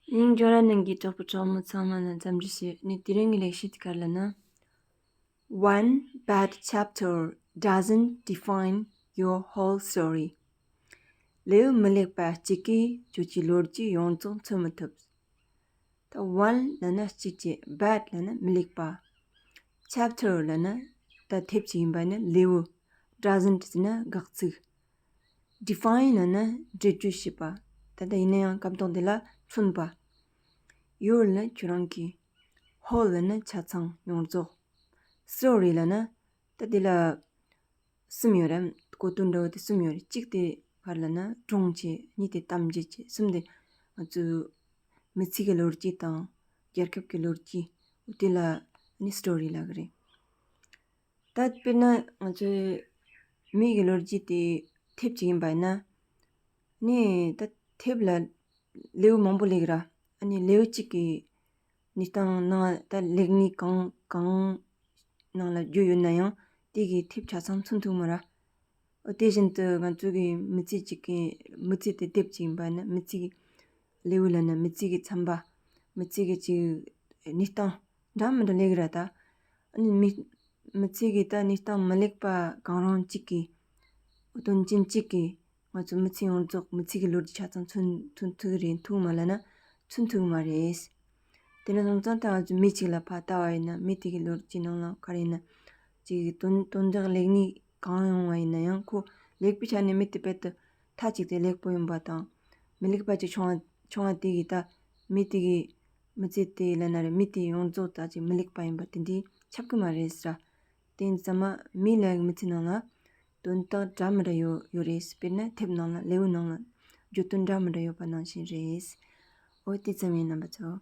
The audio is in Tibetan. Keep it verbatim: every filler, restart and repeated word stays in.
སྙིང་རྗེ་རང་ནང་གི་གྲོགས་པོ་གྲོགས་མོ་ཚང་མ་ལ་འཚམས་འདྲི་ཞུ། ནི་དེ་རིང་གི་ལེགས་བཤད་དེ་ག་རེ་ལབ་ན། One bad chapter doesn't define your whole story. ལེའུ་མི་ལེགས་པ་གཅིག་གིས་ཁྱོད་ཀྱི་ལོ་རྒྱུས་ཡོངས་རྫོགས་མཚོན་མི་ཐུབ། ད་one ལབ་ན་གཅིག་བྱས། bad ལབ་ན་མི་ལེགས་པ། chapter ལབ་ན་ད་དེབ་ཅིག་ཡིན་པ་ནི་ལེའུ། doesn't ཟེར་ན་དགག་ཚིག། define ལབ་ན་འགྲེལ་བརྗོད་བྱེད་པ། ད་ལྟ་ཡིན་ན་ཡང་སྐབས་དང་དེ་ལ་མཚོན་པ། Your ལབ་ན་ཁྱོད་རང་གི། whole ལབ་ན་ཆ་ཚང་ཡོངས་རྫོགས། story ལབ་ན་ད་དེ་ལ་གསུམ་ཡོད་རེད། གོ་དོན་འདྲ་བོ་དེ་གསུམ་ཡོད་རེད། གཅིག་དེ་ག་རེ་ལབ་ན་སྒྲུང་བྱས། གཉིས་དེ་གཏམ་རྒྱུད་བྱས། གསུམ་དེ་ང་ཚོའི་མི་ཚེ་གི་ལོ་རྒྱུས་དང་རྒྱལ་ཁབ་ཀྱི་ལོ་རྒྱུས། འོ་དེ་ལ་ནི་story ལབ་ཀྱི་རེད། ད་དཔེར་ན་ང་ཚོའི་མི་གི་ལོ་རྒྱུས་དེ་དེབ་ཅིག་ཡིན་པ་ཡིན་ན། ནི་ད་དེབ་ལ་ལེའུ་མང་པོ་ལེགས་ར། ཨ་ནི་ལེའུ་གཅིག་གི་གནས་སྟངས་ནང་ད་ལེགས་ཉེས་གང་གང་ནང་ལ་བརྗོད་ཡོད་ན་ཡང་དེ་གི་དེབ་ཆ་ཚང་མཚོན་ཐུབ་མ་ར། འོ་དེ་བཞིན་དུ་ང་ཚོ་གི་མི་ཚེ་གཅིག་གི་མི་ཚེ་དེ་དེབ་ཅིག་ཡིན་པ་ན་མི་ཚེ་གི་ལེའུ་ལབ་ན་མི་ཚེ་གི་ཚན་པ། མི་ཚེ་གི་ཅིག་གནས་སྟངས་འདྲ་མི་འདྲ་ལེགས་ར་ད། ཨ་ནི་མི་མི་ཚེ་གི་ད་གནས་སྟངས་མི་ལེགས་པ་གང་རུང་གཅིག་གི། འོ་དོན་རྐྱེན་གཅིག་གི་ང་ཚོ་མི་ཚེ་ཡོངས་རྫོགས་མི་ཚེ་གི་ལོ་རྒྱུས་ཆ་ཚང་མཚོན་མཚོན་ཐུབ་རེད་ཐུབ་མ་ལབ་ན་མཚོན་ཐུབ་མ་རེད། དེ་ནས་སོང་ཙང་ད་ང་ཚོ་མི་གཅིག་ལ་ཕར་ལྟ་བ་ཡིན་ན་མི་དེ་གི་ལོ་རྒྱུས་ནང་ལ་ག་རེ་ཡིན་ན། ཅིག་དོན་དོན་དག་ལེགས་ཉེས་གང་ཡོང་བ་ཡིན་ན་ཡང་ཁོ་ལེགས་པའི་ཆ་ནས་མི་དེ་དཔེ་དུ་མཐའ་གཅིག་ཏུ་ལེགས་པོ་ཡིན་པ་དང་། མི་ལེགས་པ་ཅིག་བྱུང་བ་བྱུང་བ་དེ་གི་ད་མི་དེ་གི་མི་ཚེ་དེ་ལབ་ན་རེད། མི་དེ་ཡོངས་རྫོགས་ད་ཅིག་མི་ལེགས་པ་ཡིན་པ་དེ་འདྲའི་ཁྱབ་གི་མ་རེད་ཟེར། དེ་ཡིན་ཙང་མ་མི་ལ་མི་ཚེ་ནང་ལ་དོན་དག་འདྲ་མི་འདྲ་ཡོད་ཡོད་རེད། དཔེར་ན་དེབ་ནང་ལ་ལེའུ་ནང་ལ་བརྗོད་དོན་འདྲ་མི་འདྲ་ཡོད་པ་ནང་བཞིན་རེད། འོ་དེ་ཙམ་ཡིན་རྣམ་པ་ཚོ།